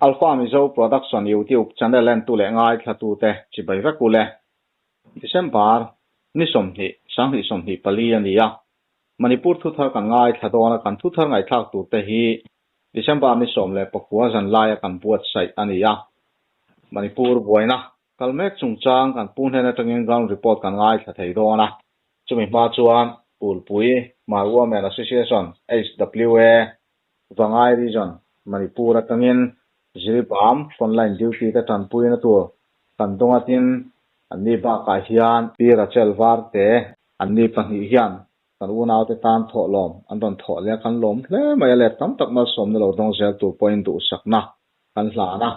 Alpha Mizo Production YouTube channel entu leh ngaithlatute chibai vek ule. December ni 20, 2024 a ni a. Manipur thuthar kan ngaithla dawn a, kan thuthar ngaihthlak turte hi December ni 19 zan laia kan buatsaih a ni a. Manipur buaina kal mek chungchang kan pu hnen atangin ground report kan ngaithla thei dawn a. Chumi hma chuan Pulpui Hmar Women Association, HWA, Vangai Region, Manipur atangin Jiribam frontline duty te tanpuina tur kan dawng a tin anni bakah hian Pi Rachel Varte anni pahnih hian kan unaute tan thawhlawm an rawn thawh leh a kan lawm hle mai a let tam tak malsawmna lo dawng zel tur pawhin duhsakna kan hlan a.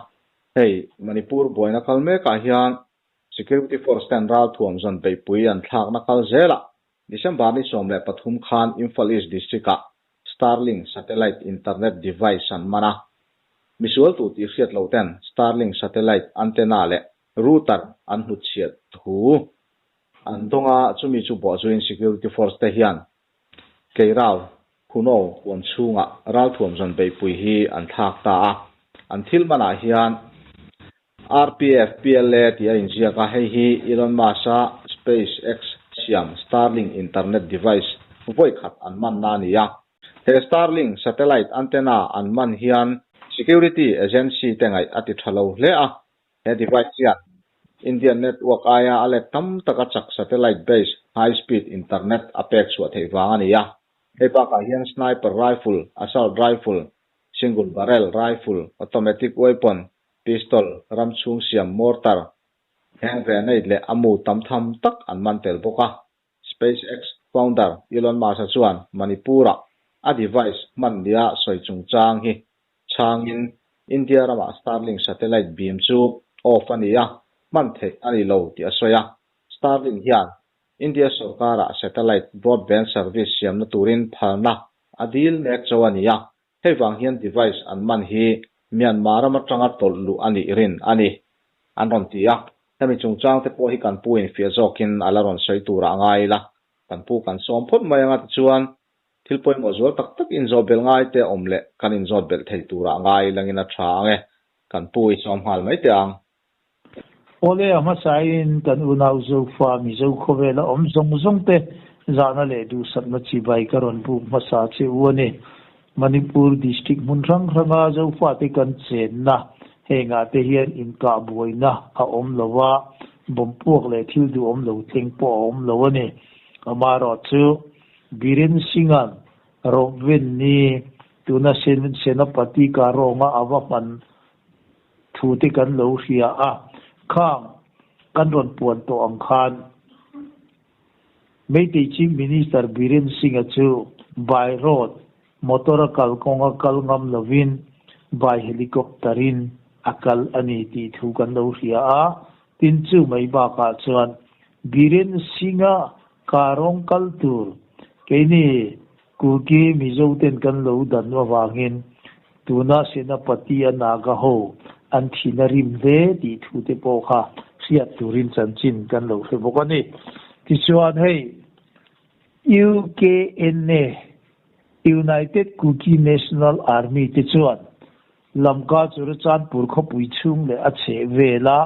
Hei Manipur buaina kal mekah hian Security Force ten ralthuam zawn beihpui an thlakna kal zelah December ni 13 khan Imphal East District-ah Starlink Satellite Internet Device an man a. Misual tu tih hriat loh ten Starlink Satellite Antenna leh Router an hnutchhiat thu an dawng a, chumi chu bawhzuiin Security Force te hian Tleirau, Khuno huam chhungah ralthuam zawn beihpui hi an thlak ta a. An thil manah hian RPF PLA tih a inziak a, hei hi Elon Musk-a SpaceX siam Starlink internet device vawi khat an manna a ni a. He Starlink satellite antenna an man hian security agency te ngaih a ti tha lo hle a, he device hian Indian network aia a let tam taka chak satellite based high speed internet a pek chhuah theih vang a ni a. Hei bakah hian sniper rifle, assault rifle, single barrel rifle, automatic weapon, Pistol, ram chhung siam mortar, hand grenade leh a mu tam tham tak an man tel bawk a. SpaceX founder Elon Musk-a chuan Manipur-ah a device hman nia sawi chungchang hi chhangin India ramah Starlink satellite beam chu off a ni a, hman theih a ni lo tih a sawi a. Starlink hian India sorkarah satellite broadband service siamna turin phalna a dil mek cho a ni a. Hei vang hian device an man hi Myanmar ram atanga tawlh luh a nih rin a ni, an rawn ti a. Hemi chungchang te pawh hi kan pu infiah zawkin a la rawn sawi turah a ngai ila, kan pu kan sawm phawt mai anga tichuan thil pawimawh zual tak tak inzawh belh ngai te awm leh kan inzawt belh thei turah ngai langin a tha ang e, kan pu i sawm nghal mai teh ang. Awle a hmasain kan unau Zofa Mizo khawvela awm zawng zawng te zahna leh duhsakna chibai ka rawn buk hmasa che u a ni. Manipur District hmun hrang hranga Zofate kan chenna hengah te hian inkah buaina a awm lo a, bomb puak leh thil duhawm lo thleng pawh a awm lo a ni. Amaherawhchu Biren Singh-a'n Ropven ni tuna Senapati Karonga a va hman Thu te kan lo hria a, khang kan rawn puan tawh ang khan Meitei Chief Minister Biren Singh-a chu by road, motor a kal kawnga kal ngam lovin by helicopter-in a kal a ni tih thu kan lo hria a, tin chu mai bakah chuan Biren Singh-a car rawng kal tur keini Kuki Mizo ten kan lo dan avangin tuna Senapati a Naga ho an thina rim hle tih thu te pawh kha hriat turin chanchin kan lo hre bawk a ni. Tichuan hei UKNA, United Kuki National Army, te chuan Lamka Churachandpur khawpui chhung leh a chheh vela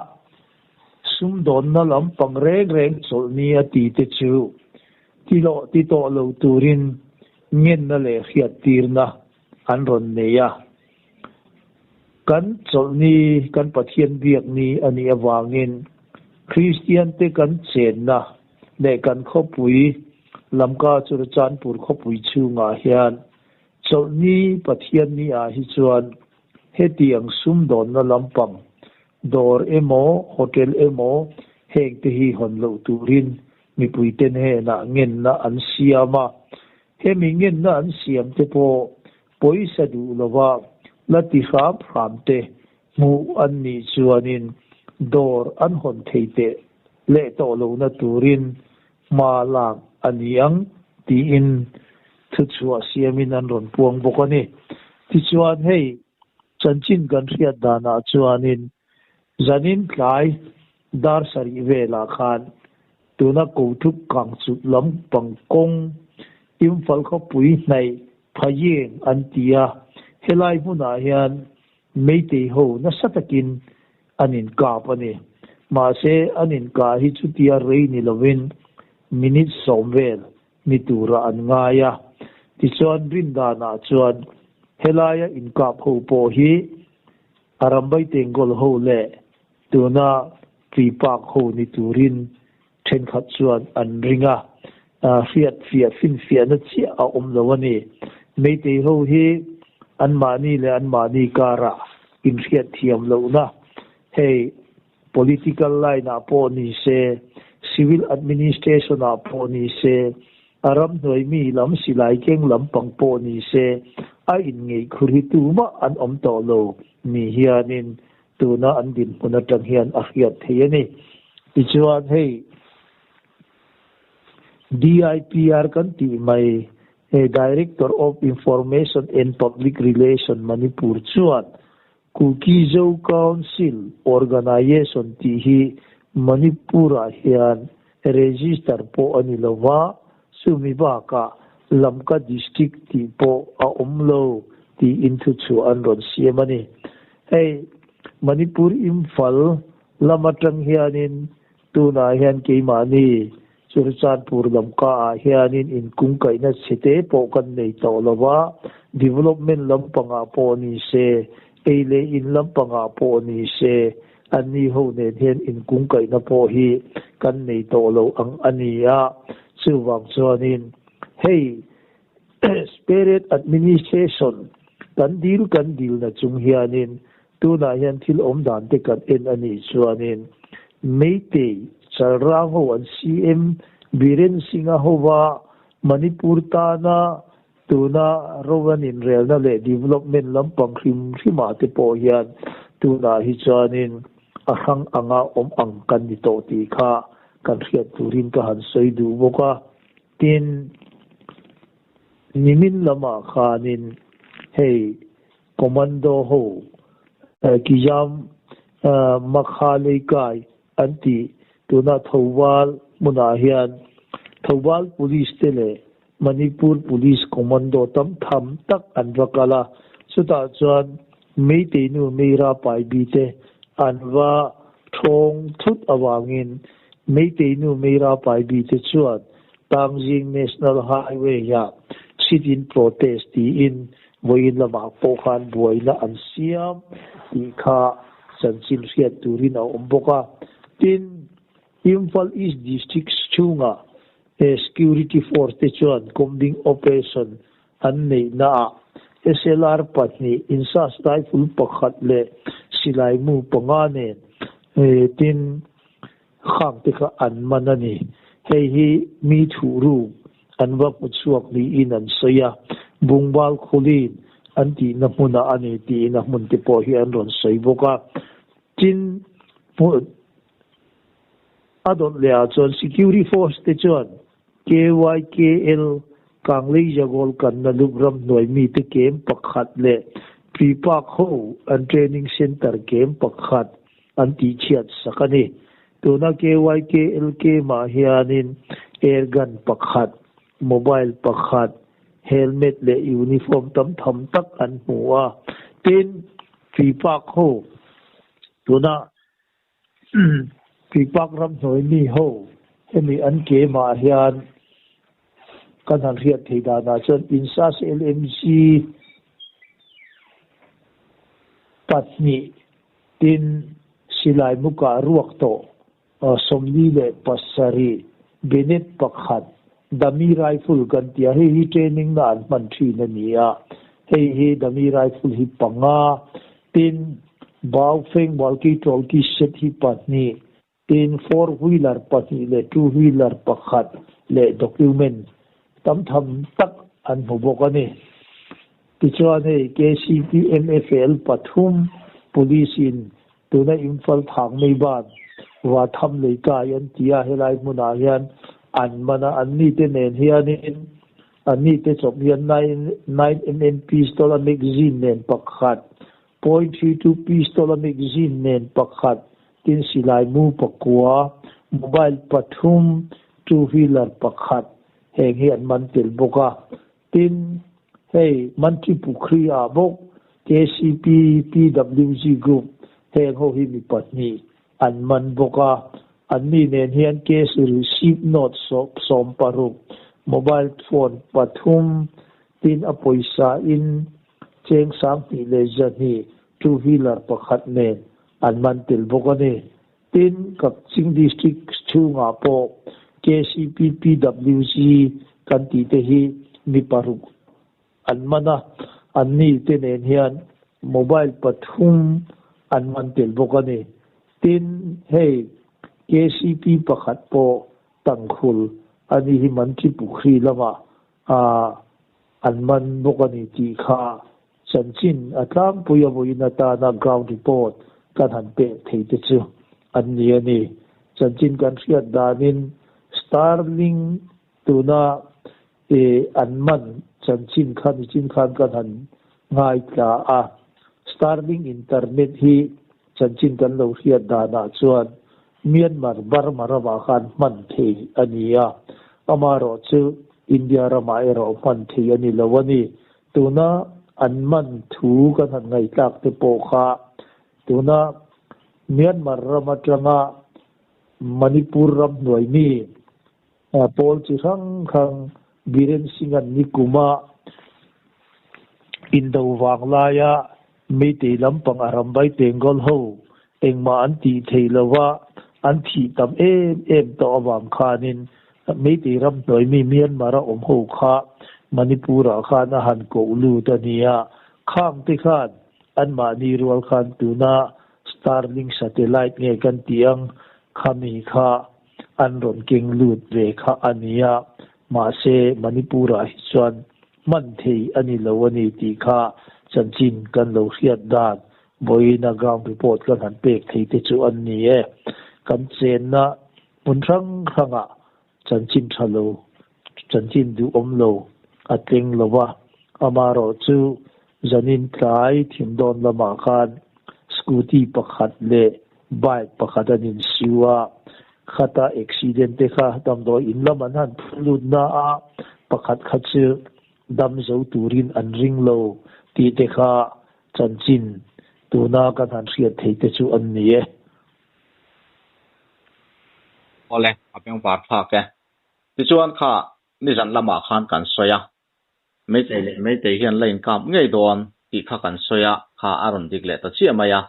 sumdawnna lampang reng reng chawlhni a ti te chu ti loh ti tawh lo turin ngenna leh hriattirna an rawn nei a. Kan chawlhni kan Pathian biakni a nih avangin Kristian te kan chenna leh kan khawpui Lamka Churachandpur khawpui chhungah hian Chawlhni Pathian ni ah hi chuan hetiang sumdawnna lampang, dawr emaw, hotel emaw heng te hi hawn loh turin mipuite hnenah ngenna an siam a. Hemi ngenna an siam te pawh pawisa duh lova la ti hram hram te hmuh an nih chuanin dawr an hawn thei teh leh tawh lohna turin hma lak a ni ang tiin thuchhuah siamin an rawn puang bawk a ni. Tichuan hei chanchin kan hriat danah chuanin zanin tlai dar sarih velah khan tuna Kothuk kangchut lam pangkawng Imphal khawpui hnaih Phayeng an ti a, helai hmunah hian. Meitei ho nasa takin an inkap a ni. Mahse, an inkah hi chutia rei ni lovin minute sawm vel ni tura an ngai a. Tichuan, rindanah chuan helaia inkap ho pawh hi Arambai Tengol ho leh tuna Tuipak ho ni turin thenkhat chuan an ring a, hriat fiah finfiahna chiah a awm lo a ni. Meitei ho hi anmahni leh anmahni karah inhriat thiam lohna hei political line ah pawh ni se, civil administration ah pawh ni se, a ramhnuai mi lam silai keng lampang pawh ni se, a inngeih khur hi tumah an awm tawh lo ni hianin tuna an dinhmun atang hian a hriat thei a ni. Tichuan hei DIPR kan tih mai, hei Director of Information and Public Relation Manipur chuan Kuki-Zo Council Organization tih hi Manipur-ah hian register pawh a ni lo va, chumi bakah Lamka District tih pawh a awm lo tiin thuchhuah an rawn siam a ni. Hei Manipur Imphal lam atang hianin tunah hian keimahni Churachandpur Lamka ah hianin inkungkaihna chhete pawh kan nei tawh lo va, development lampangah pawh ni se, ei leh in lampangah pawh ni se, anni ho nen hian inkungkaihna pawh hi kan nei tawh lo ang a ni a. Chuvang chuanin hei Spirit Administration kan dil kan dilna chung hianin tunah hian thil awm dan te kan en a nih chuanin Meitei Chalrang ho an CM Biren Singh-a hova Manipur tana tuna ro an inrelna leh development lampang hrim hrimah te pawh hian tunah hi chuanin a hrang anga awm ang kan ni tawh tih kha kan hriat turin ka han sawi duh bawk a. Tin, nimin lamah khanin hei commando ho Kijam Makha Leikai an tih tuna Thoubal hmunah hian Thoubal Police te leh Manipur Police commando tam tham tak an va kal a, chutah chuan Meitei nu Meira Paibi te an va thawng thut avangin Meitei nu Meira Paibi te chuan Tangzing National Highway-ah sit-in protest tiin vawiin lamah pawh khan buaina an siam tih kha chanchin hriat turin a awm bawk a. Tin, Imphal East District chhunga security force te chuan combing operation an neihnaah SLR pahnih, INSAS rifle pakhat leh silai mu panga nen tin khang te kha an man a ni. Hei hi mi thuh ruk an va hmu chhuak niin an sawi a, Bungbal Khulin an tihna hmunah a ni tiin a hmun te pawh hi an rawn sawi bawk a. Tin, a dawt leh ah chuan Security Force te chuan KYKL, Kanglei Jagol kanna lup ramhnuai mite kem pakhat leh Tuipak ho an training centre kem pakhat an tihchhiat sak a ni. Tuna KYKL kemah hianin air gun pakhat, mobile pakhat, helmet leh uniform tam tham tak an hmu a. Tin, Tuipak ho tuna Tuipak ramhnuai mi ho hemi an kemah hian kan han hriat thei danah chuan INSAS LMC pahnih tin silai mukah ruak tawh 47 Bennett pakhat dummy rifle kan ti a, hei hi training na an hman thin a ni a, hei hi dummy rifle hi panga tin Baofeng walkie talkie set hi pahnih tin four wheeler pahnih leh two wheeler pakhat leh document tam tham tak an hmu bawk a ni. Tichuan hei KCP MFL pathum police in Tuna Imphal thang mai ban Vatham lei kai an ti a, helai hmunah hian an man a, an nite nen hianin an nite chawp hian 9mm pistol a magazine nen pakhat, .32 pistol a magazine nen pakhat, tin silai mu pakua, mobile pathum, two wheeler pakhat heng hi an man tel bawk a. Tin, hei Mantripukhri ah bawk. KCP PWG Group heng ho hi mi pahnih an man bawk a, anni nen hian cash receipt note 16, mobile phone pathum, tin a pawisa in cheng 2100, two wheeler pakhat nen an man tel bawk a ni. Tin, Kakching District chhungah pawh KCP PWG kan tih te hi mi paruk an man a, anni te nen hian mobile pathum an man tel bawk a ni. Tin, hei KCP pakhat pawh Tangkhul a ni hi Mantripukhri lamah an man bawk a ni tih kha chanchin a tlangpui a vawiin atana ground report kan han pek thei te chu an ni a ni. Chanchin kan hriat danin Starlink tuna an man chanchin kha nichin khan kan han ngaithla a, Starlink internet hi chanchin kan lo hriat danah chuan Myanmar Burma ramah khan hman thei a ni a, amaherawh chu India ramah erawh hman thei a ni lo a ni. Tuna an man thu kan han ngaihtlak te pawh kha tuna Myanmar ram atanga Manipur ram hnuai mi pawl chi hrang hrang Biren Singh an nikuma indo vang laia Meitei lampang a rambai Bengal ho engmah an tih thei lova an thih tam em em tawh avang khanin Meitei ram hnuai mi Myanmar a awm ho kha Manipur ah khan a han koh lut a nia. Khang te khan anmahni rual khan tuna Starlink satellite nge kan tih ang khami kha an rawn keng lut ve kha a nia. Mahse Manipur ah hi chuan hman thei a ni lo a ni tih kha chanchin kan lo hriat dan vawiina ground report kan han pek thei te chu an ni e. Kan chenna hmun hrang hrangah chanchin tha lo, chanchin duhawm lo a tleng lo va, amaherawh chu zanin tlai thim dawn lamah khan scooty pakhat leh bike pakhat an insiu a, khata accident te kha damdawi in lam an han phur lut na a, pakhat kha chu dam zo turin an ring lo tih te kha chanchin tuna kan han hriat theih te chu an ni e. Awle, a bengvar thlak e. Tichuan kha nizan lamah khan kan sawi a, Meitei leh Meitei hian la inkap ngei dawn tih kha kan sawi a, kha a rawn dik leh ta chiah mai a.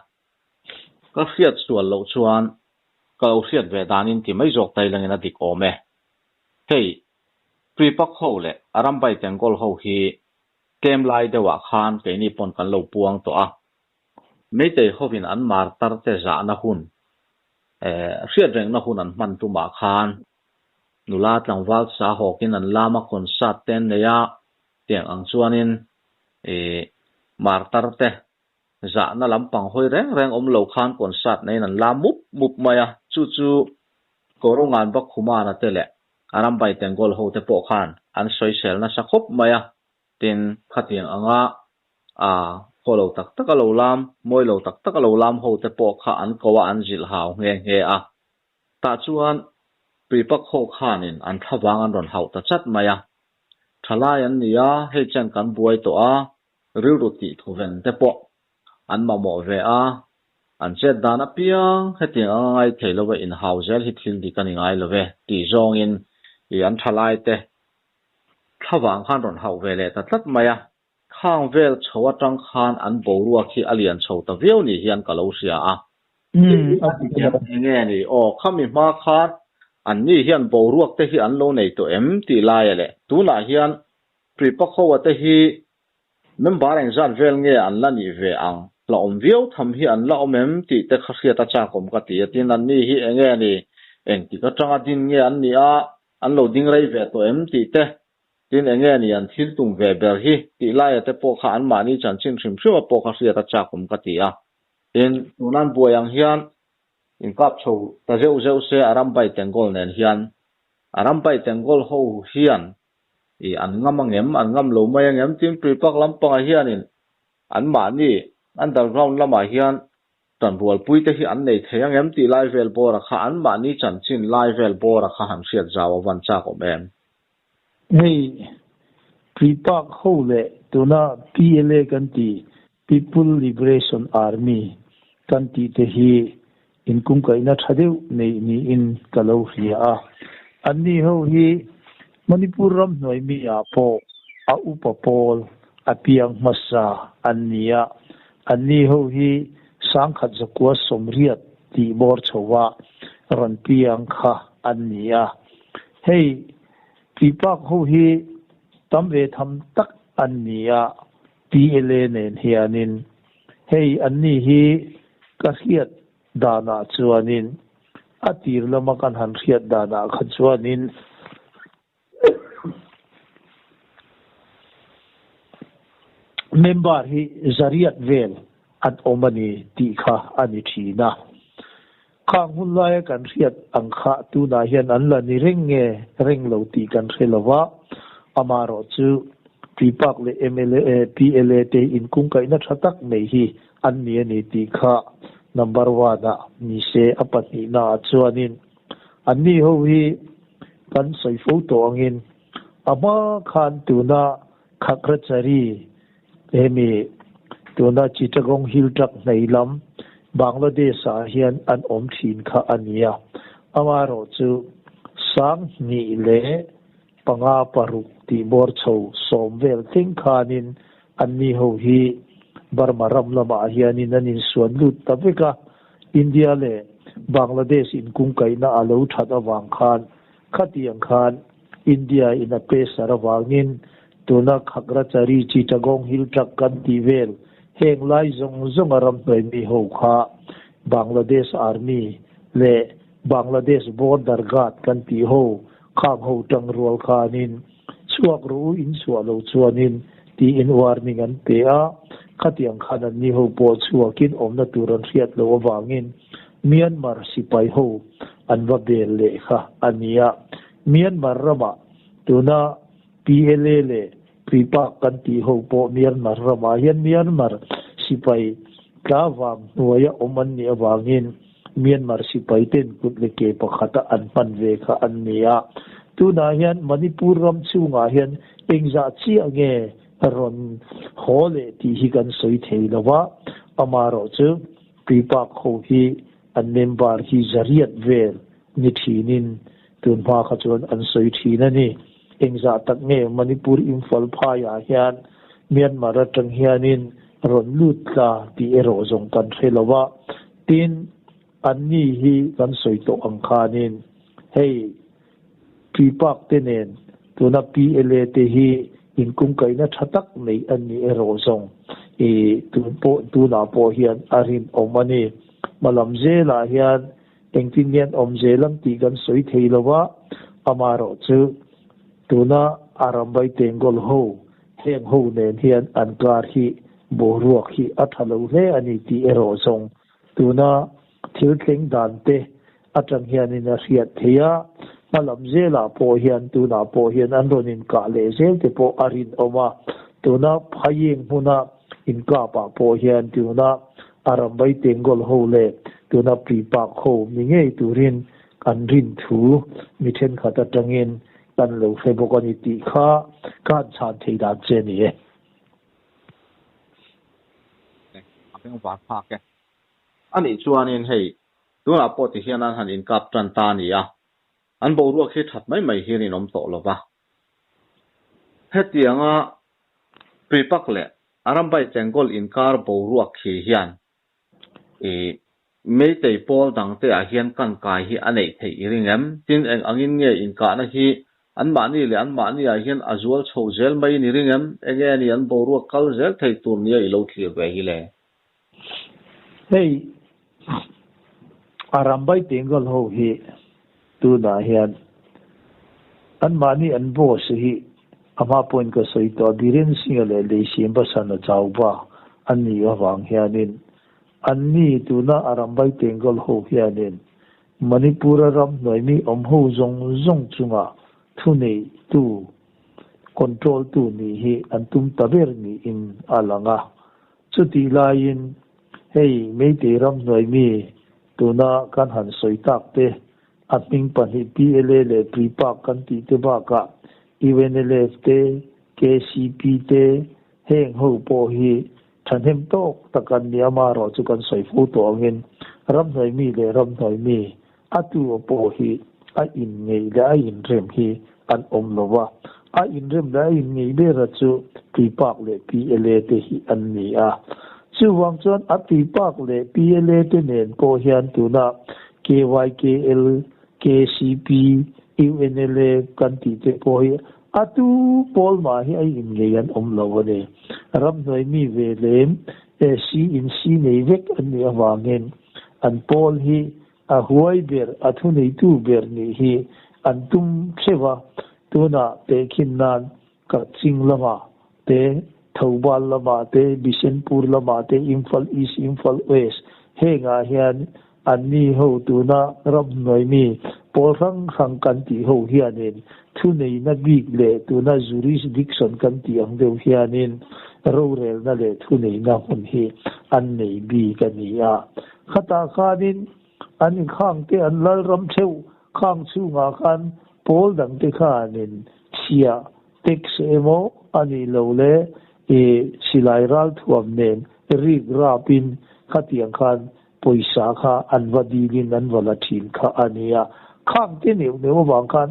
Ka hriat sual loh chuan ka lo hriat ve danin ti mai zawk tailangin a dik awm e. Hei, Pripak ho leh Arambai Tengkawl ho hi tlem lai deuhah khan keini pawn kan lo puang tawh a. Meitei hovin an martar te zahna hun, hriat rengna hun an hman tumah khan nula tlangval sa hawkin an lam a concert te an nei a, tiang ang chuanin martar te Zahna lampang hawi reng reng awm lo khan concert neiin an la mup mup mai a, chu chu Korungan Bakhumana te leh Arambai Tengol ho te pawh khan an sawisel nasa khawp mai a, tin, khatiang anga a khaw lo tak tak a lo lam, mawi lo tak tak a lo lam ho te pawh kha an ko a an zilh hau nghe nghe a. Tah chuan Tuipak ho khanin an thlavang an rawn hauh ta chat mai a, thalai an ni a, hei chen kan buai tawh a, rilru tih thuven te pawh an mamawh ve a, an chet dan apiang hetiang anga ngai thei lova inhau zel hi thil dik a ni ngai lo ve tih zawngin i an thalai te thlavang khan rawn hauh ve leh ta tlat mai a, khang vel chho atang khan an boruak hi a lian chho ta viau ni hian ka lo hria a. Enge ni aw khami hma khan anni hian boruak te hi an lo nei tawh em tih laia leh tunah hian Pripakhoa te hi member engzat vel nge an la nih ve ang? La awm viau tham hi an la awm em tih te kha hriat a chak awm ka ti a, tin anni hi enge ni, engtik atanga din nge an nih a, an lo ding rei ve tawh em tih te, tin enge ni an thil tum ve ber hi tih laia te pawh kha anmahni chanchin hrim hrim a pawh kha hriat a chak awm ka ti a. Tin, tunan buai ang hian inkap chho ta zeuh zeuh se a rambai Tengol nen hian, a rambai Tengol ho hian I an ngam angem, an ngam lo mai angem tin Tuipak lampangah hianin anmahni underground lamah hian tanrualpui te hi an nei thei angem tih lai vel bawra kha anmahni chanchin lai vel bawra kha han hriat zau a van chak awm em? Hei Tuipak ho leh tuna PLA kan ti. People Liberation Army kan tih te hi inkungkaihna tha deuh neih niin ka lo hria a. Anni ho hi Manipur ram hnuai mi ah pawh a upa pawl a piang hmasa an ni a. Anni ho hi 1180 tih bawr chho a rawn piang kha an ni a. Hei Pipak ho hi tam ve tham tak an ni a, PLA nen hianin. Hei anni hi ka hriat danah chuanin a tir lama kan han hriat danah kha chuanin member hi zariat vel an awm a ni tih kha a ni thin a. Khang hun laia kan hriat ang kha tunah hian an la ni reng nge reng lo tih kan hre lo va, amaherawhchu Tuipak leh mla, PLA te inkungkaihna tha tak nei hi an ni a ni tih kha number one ah ni se a pahnihna ah chuanin anni ho hi kan sawi fo tawh angin a hma khan tuna Khagrachari Hemi tuna Chittagong Hill Tract hnei lam Bangladesh ah hian an awm thin kha a ni a, amaherawhchu 2005 6 tih bawr chho 10 vel thleng khanin anni ho hi Burma ram lamah hianin an insuan lut ta vek a, India leh Bangladesh inkungkaihna a lo that avang khan khatiang khan India in a pressure avangin tuna Khagrachari Chittagong Hill Tract kan tih vel heng lai zawng zawng a ramhnuai mi ho kha Bangladesh Army leh Bangladesh Border Guard kan tih ho khang ho tang rual khanin chhuak rawh u in chhuah lo chuanin tiin warning an pe a, khatiang khan anni ho pawh chhuakin awmna tur an hriat loh avangin Myanmar sipai ho an va bel leh kha a ni a. Myanmar ramah tuna PLA leh Prepak kan tih ho pawh Myanmar ramah hian Myanmar sipai tla vang hnuaia awm an nih avangin Myanmar sipai ten kut leh ke pakhata an hman ve kha an ni a. Tunah hian Manipur ram chhungah hian engzah chiah nge rawn haw leh tih hi kan sawi thei lo va, amaherawhchu Prepak ho hi an member hi zariat vel ni thinin tun hma kha chuan an sawi thin a ni. Engzah tak nge Manipur Imphal phaiah hian Myanmar atang hianin rawn lut tla tih erawh zawng kan hre lo a. Tin, anni hi kan sawi tawh ang khanin hei Tuipak te nen tuna PLA te hi inkungkaihna tha tak nei an ni erawh zawng i tun pawh tunah pawh hian a rinawm a ni. Hmalam zelah hian Engtin nge an awm zel ang tih kan sawi thei lo a, amaherawh chu tuna Arambai Tengol ho heng ho nen hian an kar hi boruak hi a tha lo hle a ni tih erawh zawng tuna thil thleng dan te atang hianin a hriat theih a, hmalam zelah pawh hian tunah pawh hian an rawn inkah leh zel te pawh a rinawm a, tuna Phayeng hmuna inkapah pawh hian tuna Arambai Tengol ho leh tuna Pripak ho mi ngei turin an rin thu mi thenkhat atangin kan lo hre bawk a ni tih kha ka han chhan thei dan che a ni e. A beng var phak e. A nih chuanin hei tunah pawh ti hian an han inkap tan ta a ni a, an boruak hi that mai mai hian in awm tawh lo va. Hetianga Pripak leh Arambai Chengkawl inkar boruak khi hian i Meitei pawl dangte ah hian kan kai hi a neih theih i ring em? Tin, eng angin nge inkahna hi anmahni leh anmahni ah hian a zual chho zel maiin i ring em? Enge a ni an boruak kal zel thei tur nia i lo thlir ve hi le? Hei Arambai Tengkawl ho hi Tunah hian anmahni an boss hi a hma pawhin ka sawi tawh a, Biren Singh-a leh Leisiam Basana Chauba an nih avang hianin anni tuna Arambai Tengol ho hianin Manipur-a ramhnuai mi awm ho zawng zawng chunga thuneihtu, control-tu nih hi an tum ta ber niin a lang a. Chutih laiin hei Meitei ramhnuai mi Tuna kan han sawi tak te, a hming pahnih PLA leh Pripak kan tih te bakah UNLF te, KCP te, heng ho pawh hi Thahnem tawk tak an ni amaherawh chu kan sawi fo tawh angin ramhnuai mi leh ramhnuai mi a tu aw pawh hi a inngeih leh a inrem hi an awm lo va, a inrem leh a inngeih bera chu Tuipak leh PLA te hi an ni a. Chuvang chuan a Tuipak leh PLA te nen pawh hian tuna KYKL, KCP, UNLA kan tih te pawh hi a tu pawl mah hi a inngeih an awm lo a ni. Ramhnuai mi ve lem si in si nei vek an nih avangin an pawl hi a huai ber, a thuneitu ber nih hi an tum theuh a, tunah tehkhin nan Kakching lamah te, Thoubal lamah te, Bishenpur lamah te, Imphal East, Imphal West hengah hian anni ho tuna ramhnuai mi pawl hrang hrang kan tih ho hianin thuneihna bik leh tuna jurisdiction kan tih ang deuh hianin rorelna leh thuneihna hmun hi an nei bik a ni a. Khatah khanin an inkhangte an lalram theuh khang chhungah khan pawl dangte khanin chhia tax emaw a nih loh le i silai ralthuam nen rik rapin khatiang khan pawisa kha an va dilin an va la thin kha a nia. Khang te neuh neuh avang khan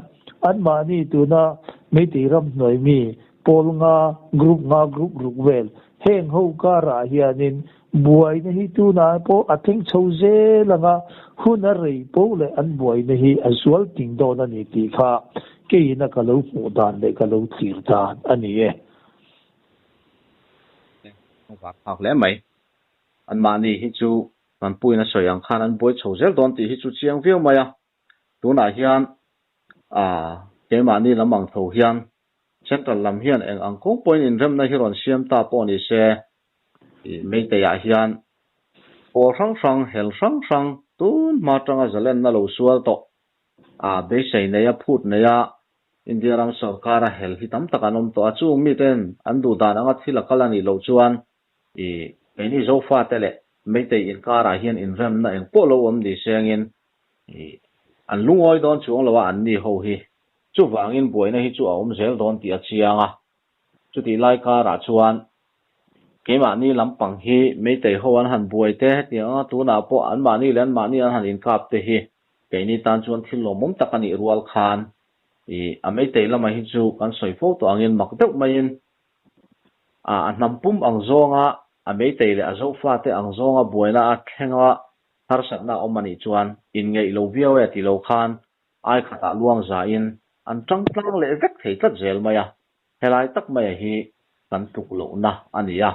anmahni tuna Meitei ramhnuai mi pawl nga, group nga, group ruk vel heng ho karah hianin buaina hi tunah pawh a thleng chho zel ang a, hun a rei poh leh an buaina hi a zual ting dawn a ni tih kha keiin a ka lo hmuh dan leh ka lo thlir dan a ni e. A vak phak hle mai. Anmahni hi chu kan puiin a sawi ang khan an buai chho zel dawn tih hi chu chiang viau mai a. Tunah hian aah keimahni lam ang tho hian Central lam hian eng ang kawng pawhin inremna hi rawn siam ta pawh ni se ih Meiteiah hian pawl hrang hrang, hel hrang hrang tun hma atanga zalenna lo sual tawh a beisei neia phut neia India ram sorkara hel hi tam tak an awm tawh a, chung miten an duh dan anga thil a kal a nih loh chuan ih keini Zofate leh Meitei inkarah hian inremna eng pawh lo awm ni sengin ih an lungawi dawn chuang lo a anni ho hi. Chuvangin buaina hi chu a awm zel dawn tih a chiang a. Chutih lai karah chuan keimahni lampang hi Meitei ho an han buai te hetiang anga tunah pawh anmahni leh anmahni an han inkap te hi keini tan chuan thil lawmawm tak a nih rual khan ih a Meitei lama hi chu kan sawi fo tawh angin mak deuh maiin a a hnam pum ang zawnga a Meitei leh a Zofate ang zawnga buaina a thlenga harsatna a awm a nih chuan inngeih lo viau e ti lo khan ai khatah luang zain an tang tlang leh vek thei tlat zel mai a, helai tak maia hi kan tluk lohna a ni a.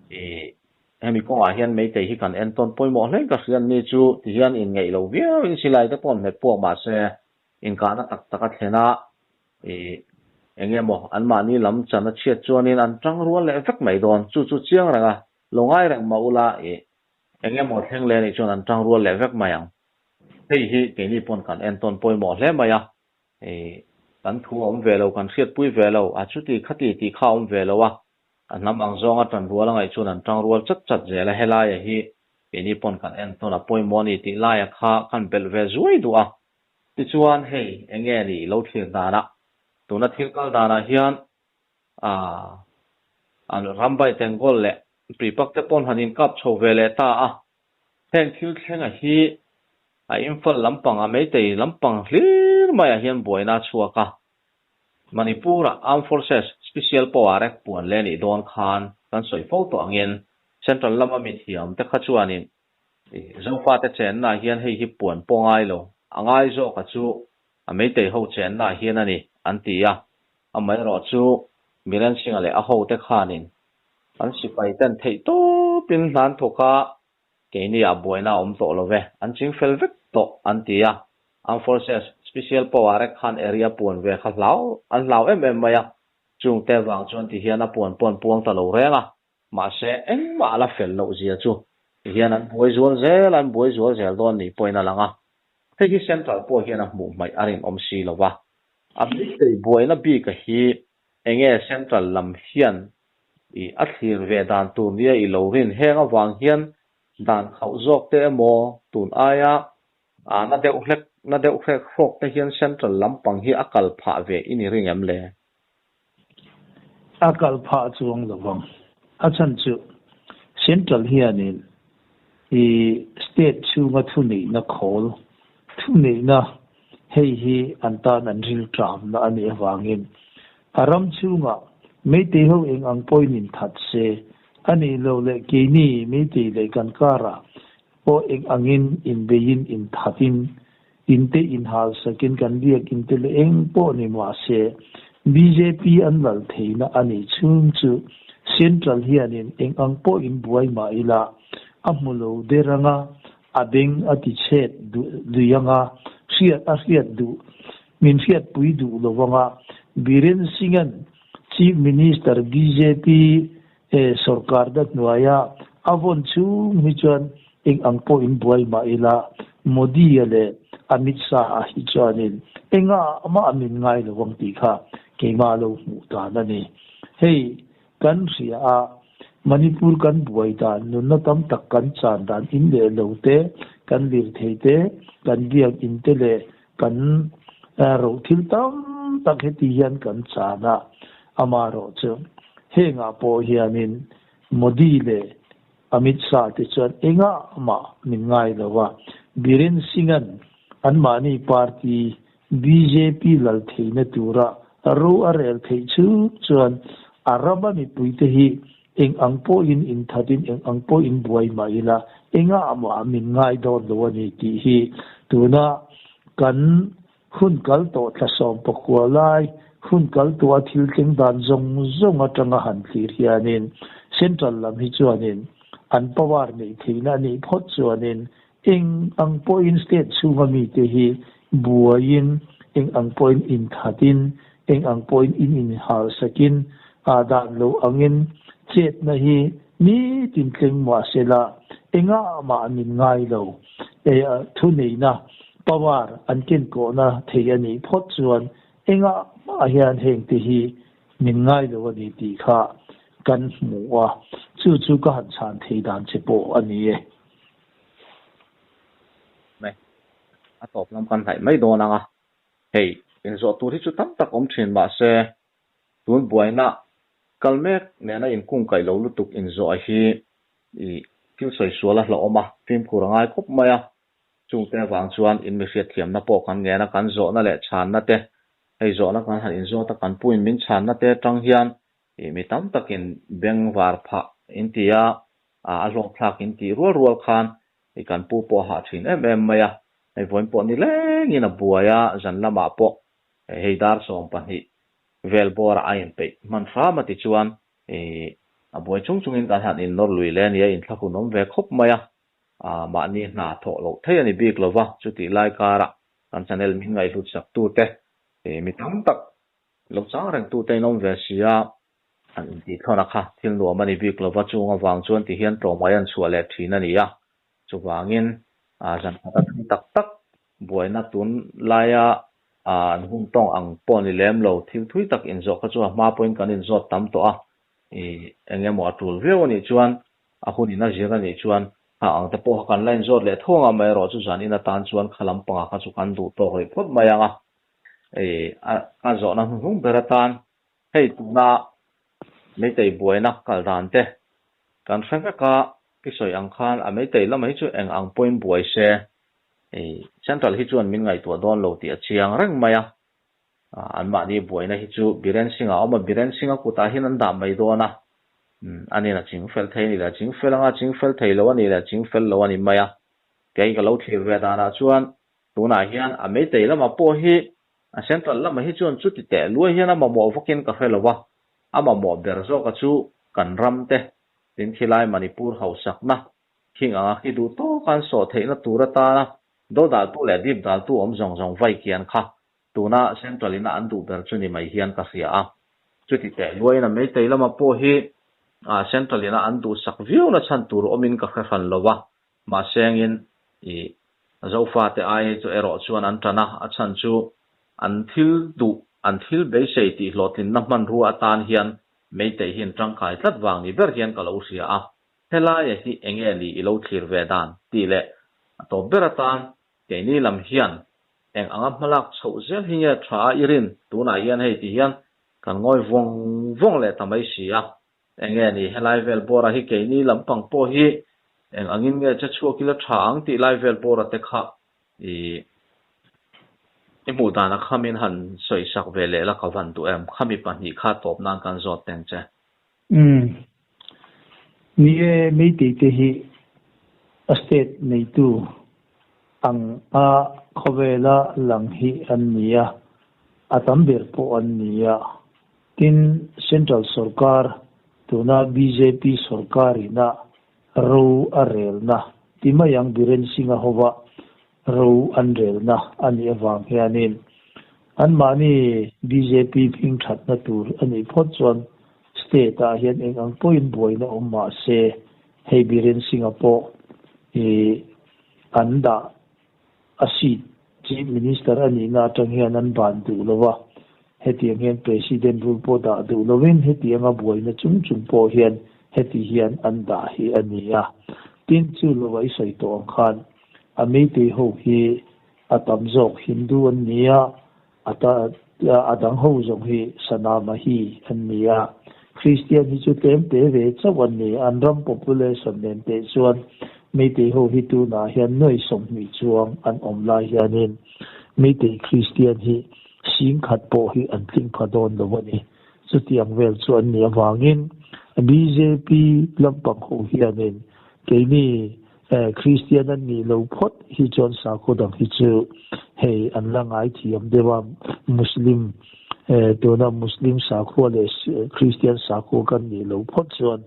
Ih, hemi kawngah hian Meitei hi kan entawn pawimawh hle ka hria ni chu tihian inngeih lo viauin silai te pawh an hmet puak mahse inkahna tak tak a thlen a, ih, eng emaw anmahni lam chan a chhiat chuanin an tang rual leh vek mai dawn, chu chu chiang reng a, lo ngai reng mah ula, ih, eng emaw thleng leh anih chuan an tang rual leh vek mai ang. Hei hi keini pawn kan entawn pawimawh hle mai a, ih kan thu a awm ve lo, kan hriatpui ve lo, a chuti khati tih kha a awm ve lo a, a hnam ang zawnga tan rual a ngaih chuan an tang rual chat chat zel a, helaia hi keini pawn kan entawn a pawimawh a ni tih laia kha kan belh ve zuai duh a. Tichuan hei eng nge ni lo thlir danah, tuna thil kal danah hian a Rambai Tengol leh Tuipak te pawn han inkap chho ve leh ta a, heng thil thlenga hi a Imphal lampang a Meitei lampang hlir maiah hian buaina a chhuak a, Manipur-a Armed Forces Special Power Act puan leh nih dawn khan kan sawi fo tawh angin Central lama mithiam te kha chuanin Zofate chennaah hian hei hi puan pawh ngai lo, a ngai zawka chu a Meitei ho chennaah hian a ni an ti a, amaherawhchu Biren Singh-a leh a hote khanin An sipai ten theih tawpin hlan thawk a, keini ah buaina a awm tawh lo ve, an ching fel vek tawh an ti a. Armed Forces Special Power Act khan area puan ve kha hlau an hlau em em mai a, chungte vang chuan ti hian a puan pawh an puang ta lo reng a, mahse engmah a la fel loh zia chu ti hian an buai zual zel a, an buai zual zel dawn nih pawhin a lang a. Hei hi Central pawh hian a hmuh hmaih a rinawm si lo va, a beisei buaina bika hi Enge Central lam hian i a thlir ve dan tur nia i lo rin heng avang hian dan khauh zawk te emaw tun aia a na deuh hlek na deuh hrek hrawk te hian Central lampang hi a kal phah ve i ni ring em le? A kal phah chuang lo vang. A chhan chu. Central hianin i state chhunga thuneihna khawl, thuneihna hei hi an tan an rilṭamna a nih avangin a ram chhungah Meitei ho eng ang pawhin inthat se, a nih loh leh keini Meitei leh kan karah pawh eng angin inbeiin inthatin inte inhalsakin kan biak inte leh eng pawh ni mahse bjp an lal theihna a nih chhung chu Central hianin eng ang pawh in buai mah ila a hmu lo der anga a beng a ti chhet duh lui anga hriat a hriat duh min hriatpui duh lo anga Biren Singh-a'n Chief Minister bjp Sawrkar dat hnuaia a vawn chhung hi chuan eng ang pawh in buai mah ila Modi-a leh Amit Shah-a hi chuanin engah mah min ngai lo ang tih kha keimah lo hmuh dan a ni. Hei kan hria a, Manipur kan buai dan, nunna tam tak kan chan dan in leh lo te, kan lirthei te, kan biakinn te leh kan rothil tam tak heti hian kan chan a, amaherawhchu hengah pawh hianin Modi leh Amit Shah te chuan engah mah min ngai lo a, Biren Singh-a'n anmahni party bjp lal theihna tura ro a rel theih chhung chuan a rama mipuite hi eng ang pawhin inthatin eng ang pawhin buai mah ila engah mah min ngai dawn lo a ni tih hi tuna kan hun kal tawh thlasawm pakua lai hun kal tawha thil thleng dan zawng zawng atanga han thlir hianin Central lam hi chuanin an power neih theihna a nih phawt chuanin eng ang pawhin state chhunga mite hi buaiin eng ang pawhin inthatin eng ang pawhin in inhalsakin aa dan lo angin chetna hi nitin thleng mahsela engah mah min ngai lo. Thuneihna, power, an kenkawhna thei a nih phawt chuan engah mah hian hengte hi min ngai lo a ni tih kha kan hmu a, chu chu ka han chhan thei dan che pawh a ni e. Mai, a tawp lam kan hnaih mai dawn ang a. Hei, inzawh tur hi chu tam tak awm thin mahse, tun buaina kal mek nena inkungkaih lo lutuk inzawh hi i thil sawi sual a hlauhawm a, fimkhur a ngai khawp mai a. Chungte avang chuan in mi hriatthiamna pawh kan ngen a, kan zawhna leh chhanna te, hei zawhna kan han inzawt a, kan puin min chhanna te atang hian i mi tam takin beng var phah in ti a, a hlawkthlak in tih rual rual khan i kan pu pawh a hah thin em em mai a, hei vawiin pawh ni lengin a buai a, zan lamah pawh hei dar 12 vel bawrah a inpeih hman hram a ti chuan i a buai chung chungin kan han innawr lui leh a ni a, inthlahun awm ve khawp mai a, mahni hna thawh loh thei a ni bik lova, chutih lai karah kan channel min ngaihhlut sak tute mi tam tak lo chang reng tute in awm ve si a, an intih thlawn a kha thil nuam a ni bik lova, chung avang chuan ti hian tlawmngai an chhuah leh thin a ni a, chuvangin zan khat a thleng tak tak buaina tun laia an hun tawng ang pawh ni lem lo, thil thui tak inzawh kha chu a hma pawhin kan inzawt tam tawh a, eng emaw a tul viau a nih chuan a hun in a zir a nih chuan ha ang te pawh kha kan la inzawt leh tho ang a, amaherawh chu zan in atan chuan kha lampangah kha chu kan duh tawk rih phawt mai ang a, a zawhna hnuhnung ber atan Hei tuna Meitei buaina kal dan te kan hre vek a, i sawi ang khan a Meitei lamah hi chu eng ang pawhin buai se, Central hi chuan min ngaihtuah dawn lo tih a chiang reng mai a, anmahni buaina hi chu Biren Singh a awm a, Biren Singh a kutah hian an dah mai dawn a, aniin a ching fel thei a ni leh a ching fel anga a ching fel thei lo a ni leh a ching fel lo a ni mai a, kei ka lo thlir ve danah chuan tunah hian a Meitei lamah pawh hi A central lamah hi chuan chuti teh luai hian a mamawh vakin ka hre lo a, a mamawh ber zawka chu kan ram te, tin khilai Manipur hausakna khing anga khi duh tawka an sawh theihna tur atana do daltu leh dip daltu awm zawng zawng vai kian kha tuna central ina an duh ber chu ni mai hian ka hria a. Chuti teh luaiin a Meitei lamah pawh hi central ina an duhsak viauna chhan tur awmin ka hre hran lo a, Mahsengin i Zofate ai hi chu erawh chuan an tan a, a chhan chu an thil duh, an thil beisei tih hlawhtlinna hmanrua atan hian Meitei hi an tangkai tlat vang ni ber hian ka lo hria a, helaia hi enge ni i lo thlir ve dan tih leh a tawp ber atan keini lam hian eng anga hmalak chhoh zel hi nge tha a i rin tunah hian hei ti hian kan ngawi vawng vawng leh ta mai si a. Enge ni helai vel bawra hi keini lampang pawh hi eng angin nge che chhuak ila tha ang tih lai vel bawra te kha i i hmuh dana khamin han sawi sak ve leh la ka van duh em? Khami pahnih kha tawp nan kan zawt teng che. Umm. Ni e, Meitei te hi a state neitu ang a khawvela lang hi an ni a, a tam ber pawh an ni a. Tin, Central sorkar, tuna bjp sorkarina ro a relna ti mai ang Biren Singh-a hova ro an relna a nih avang hianin anmahni bjp hming thatna tur a nih phawt chuan state ah hian eng ang pawhin buaina awm mah se hei Biren Singh-a pawh ih an dah a seat Chief Minister a nihna atang hian an ban duh lo a, hetiang hian President rule pawh dah duh lovin hetianga buaina chung chung pawh hian heti hian an dah hi a ni a. Tin, chu lova i sawi tawh ang khan a Meitei ho hi a tam zawk Hindu an ni a, a ta a dang ho zawng hi Sanamahi an ni a. Kristian hi chu tlem te ve chauh an ni. An ram population nen teh chuan Meitei ho hi tunah hian nuai 20 chuang an awm lai hianin Meitei Kristian hi 10,000 pawh hi an tling pha dawn lo a ni. Chutiang vel chu an nih avangin bjp lampang ho hianin keini Kristian an nih lo phawt hi chuan sakhaw dang hi chu hei an la ngai thiam deuh a, Muslim tuna Muslim sakhua leh Kristian sakhua kan nih lo phawt chuan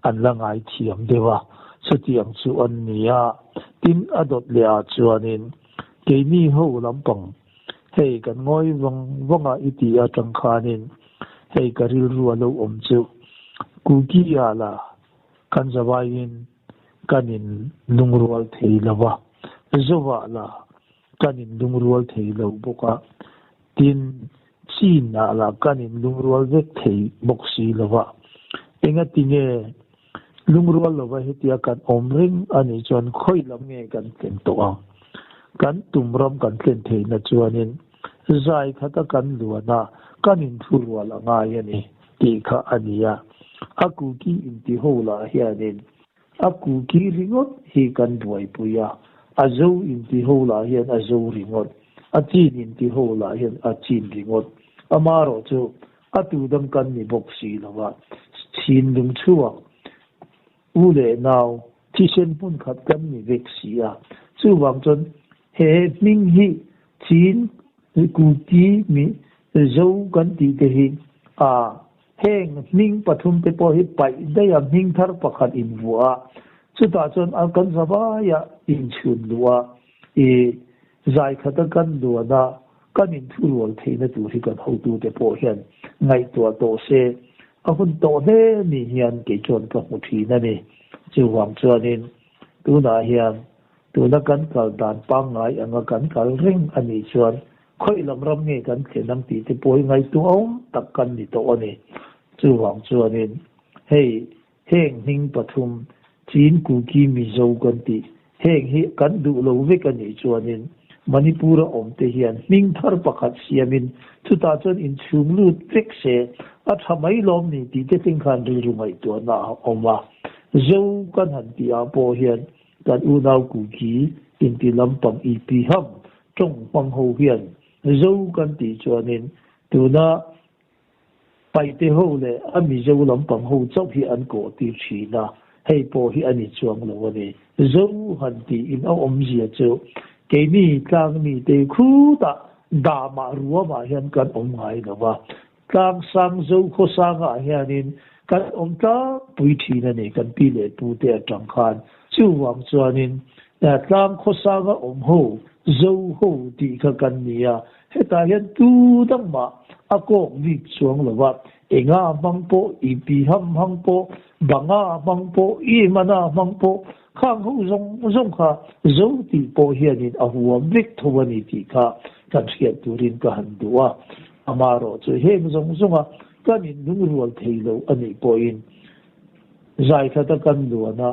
an la ngai thiam deuh a, chutiang chu an ni a. Tin, a dawt leh ah chuanin keini ho lampang hei kan ngawi vang vang a i tih atang khanin hei ka rilru a lo awm chu Kuki ah la kan zavaiin kan in lungrual thei lo va, Zova lah kan in lungrual thei lo bawk a, tin, Chin ah lah kan in lungrual vek thei bawk si lo va. Engati nge lungrual lova hetia kan awm reng a nih chuan khawi lam nge kan tlen tawh ang? Kan tum ram kan tlen theihna chuanin zai khata kan luan a, kan inthurual a ngai a ni tih kha a ni a. A kuki inti ho lah hianin a kuki ringawt hi kan buaipui a, a zo inti ho lah hian a zo ringawt, a chin inti ho lah hian a chin ringawt. Amaherawh chu a tu dang kan ni bawk si lo va, chhinlung chhuak u leh nau thisen hmun khat kan ni vek si a. Chuvang chuan he hming hi chin kuki mi zo kan tih te hi a Heng hming pathum te pawh hi paih daih a hming thar pakhat invuah a, chutah chuan a kan zavaia inchhun luh a, i zai khata kan luan a, kan inthurual theihna tur hi kan hotute pawh hian ngaihtuah tawh se, a hun tawh hle ni hian kei chuan ka hmu thin a ni. Chuvang chuanin tunah hian tuna kan kal dan pangngai anga kan kal reng a nih chuan Khawi lam ram nge kan thlen ang tih te pawh hi ngaihtuah awm tak kan ni tawh a ni. Chuvang chuanin hei heng hming pathum Chin, Kuki, Mizo kan tih heng hi kan duh lo vek a nih chuanin Manipur-a awm te hian hming thar pakhat siamin chutah chuan inchhung lut vek se a tha mai lawm ni tih te thleng khan rilru ngaihtuahna a awm a. Zo kan han tih ah pawh hian kan unau Kuki inti lampang i pi ham Tawng hmang ho hian Zo kan tih chuanin tuna Paite ho leh a Mizo lampang ho chauh hi an kawh tir thin a, hei pawh hi a ni chuang lo a ni. Zo han tiin a awmzia chu keini tlangmi te khutah damah ruamah hian kan awm ngai lo va, tlang sang zo khaw sangah hianin kan awm tlangpui thin a ni kan pi leh pu te atang khan. Chuvang chuanin tlang khaw sanga awm ho zo ho tih kha kan ni a, hetah hian tu dang mah a kawk bik chuang lo va, enga hmang pawh, i pi ham hmang pawh, banga hmang pawh, i mana hmang pawh, khang ho zawng zawng kha zo tih pawh hianin a huam vek tho a ni tih kha kan hriat turin ka han duh a. Amaherawh chu heng zawng zawnga kan inlungrual thei lo a nih pawhin zai khata kan luan a,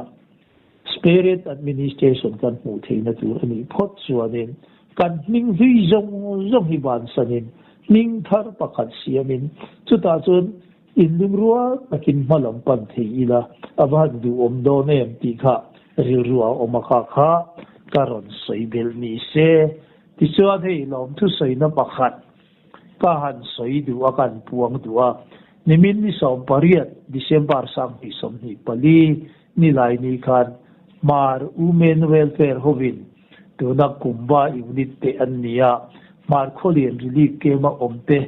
Spirit Administration kan hmuh theihna tur a nih phawt chuanin kan hming hlui zawng zawng hi bansanin hming thar pakhat siamin chutah chuan Inlungrual takin hma lam pan thei ila a va han duhawm dawn em tih kha rilru a awm a kha kha ka rawn sawi belh ni se. Tichuan hei lawmthu sawina pakhat ka han sawi duh a, ka han puang duh a. Nimin ni 18 December 2024 nilai ni khan Hmar Women Welfare hovin tuna Kumba Unit te an ni a, Hmar Khawlian Relief Camp-a awm te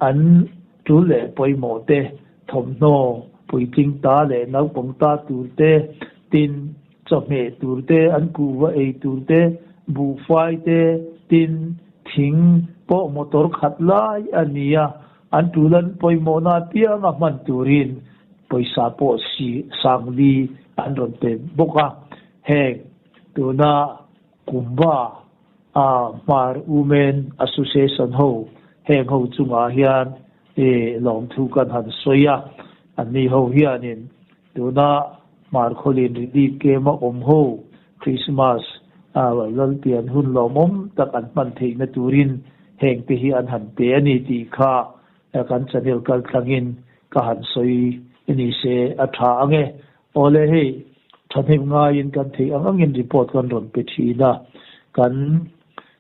an Tul leh pawimawh te, thawmhnaw, puitling ta leh naupang ta tur te, tin, chawhmeh tur te, an kuhva ei tur te, buhfai te, tin, thing pawh motor khat lai a ni a, an tul an pawimawhna apianga hman turin pawisa pawh si sangli an rawn pe bawk a, heng tuna Kumba a Hmar Women Association ho heng ho chungah hian i lawmthu kan han sawi a, anni ho hianin tuna Hmar Khawlin Relief Camp a awm ho Christmas a Lalpian hun lawmawm tak an hman theihna turin heng te hi an han pe a ni tih kha kan channel kaltlangin ka han sawi ni se a tha ang e. Awle hei, thahnem ngaiin kan theih ang angin report kan rawn pe thin a, kan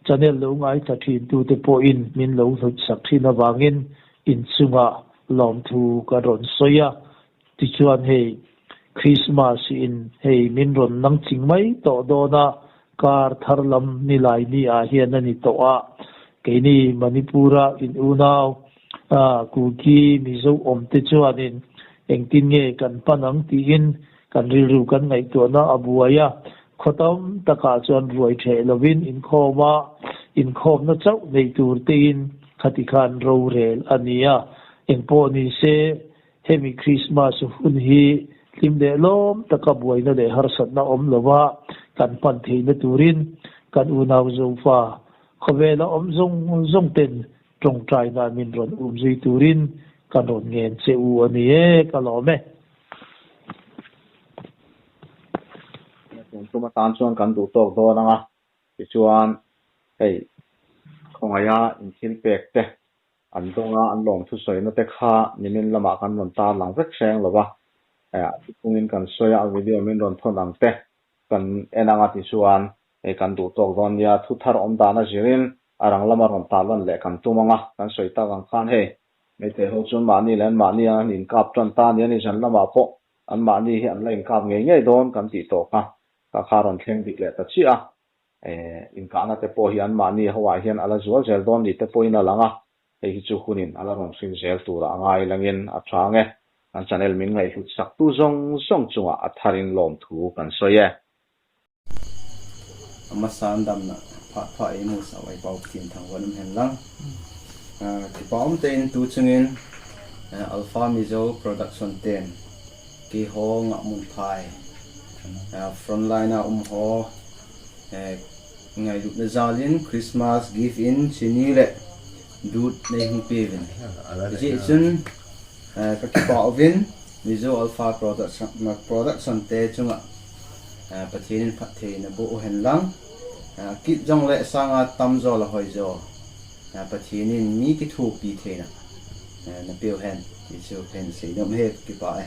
channel lo ngaithla thin tute pawhin min lo hlut sak thin avangin inchungah lawmthu kan rawn sawi a. Tichuan hei, Christmas in hei min rawn nang ching mai tawh dawn a, kar thar lam nilai ni ah hian a ni tawh a, keini Manipur-a in unau Kuki Mizo awmte chuanin engtin nge kan hman ang tiin kan rilru kan ngaihtuahna a buai a, khaw tam takah chuan ruai ṭheh lovin inkhawm a, inkhawmna chauh nei tur tein khati khan rorel a ni a. Engpawh ni se, hemi Krismas hun hi hlim leh lawm taka buaina leh harsatna awm lova kan hman theihna turin kan unau Zofa khawvela awm zawng zawng ten Tawngtaina min rawn um zui turin ka rawn ngen che u a ni e, ka lawm e. Tun tum atan chuan kan duh tawk dawn ang a, tichuan hei khawngaia inthil pek te an dawnga an lawm thusawina te kha nimin lamah kan rawn tarlang vek hreng lo va, a thupungin kan sawi a, a video min rawn thawn ang te kan en ang a tichuan hei kan duh tawk dawn nia, thu thar awm dan a zirin A rang lama rawn tarlan leh kan tum ang a, kan sawi tak ang khan hei, Meitei ho chuan mahni leh an mahni an inkap tan ta nia ni zan lamah pawh an mahni hi an la inkap ngei ngei dawn kan tih tawh kha ka kha rawn thleng dik leh ta chiah a, inkahna te pawh hi an mahni ho ah hian a la zual zel dawn ni te pawhin a lang a, hei hi chu hunin a la rawn hrin zel turah a ngai langin a tha ang e, kan channel min ngaihhlut sak tu zawng zawng chungah a tharin lawmthu kan sawi e. Hmasa an damna phah phah ei mu sa wai pau tin thang wan um hen lang. Ki pa um tein tu chungin Alpha Mizo Production ten ki ho nga mun phai front line a um ho ngai lut na zalin Christmas gift in chini le dut nei hung pe vin. Ji chun ka ki pa ovin Mizo Alpha Production te chungah Pathian in phat thei na bu hen lang. Kit zong le sanga tam zo la hoi zo. Pathian in mi ki thu pi thei na na piu hen ti chu pen sei nom he ki pa e.